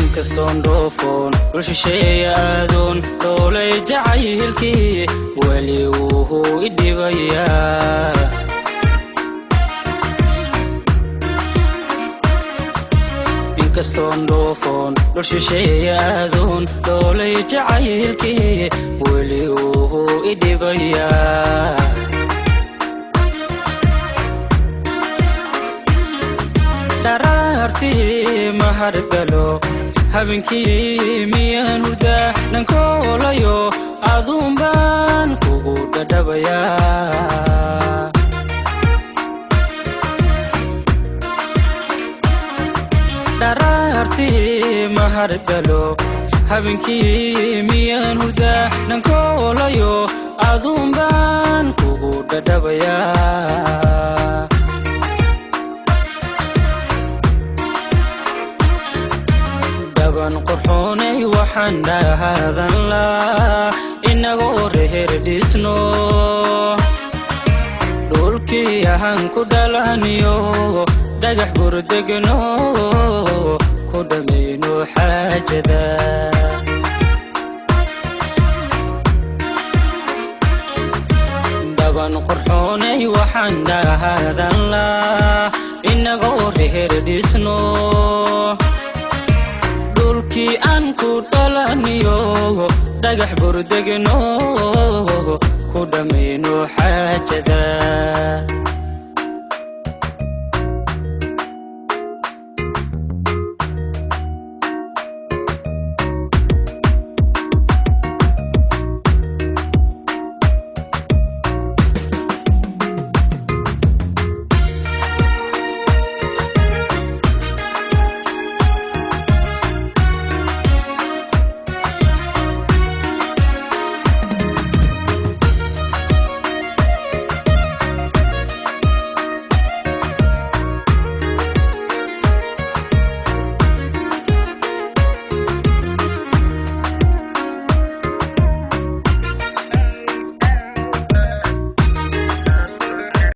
Inkastoon dhoofoon dhul shisheeye aadoon dhoolay jacaylkii, weli wuhuu idhibayaa. Inkastoon dhoofoon dhul shisheeye aadoon dhoolay jacaylkii, weli wuhuu idhibayaa. Dharaartii mahadgalo, habeenkii miyaan hurdaa? Dhankoolayo aduun baan kugu dhadhabayaa. Dharaartii mahadgalo, habeenkii miyaan hurdaa? Dhankoolayo aduun baan kugu dhadhabayaa. Dhaban qurxoonay waxaan dhahaadan laa inagoo reher dhisno, dhulkii ahaan ku dhalaniyo dhagax burdegno, ku dhammayno xaajada. Dhaban qurxoonay waxaan dhahaadan laa inagoo reher dhisno, dhulkii aan ku dhalaniyo dhagax burdegno, ku dhammayno xaajada.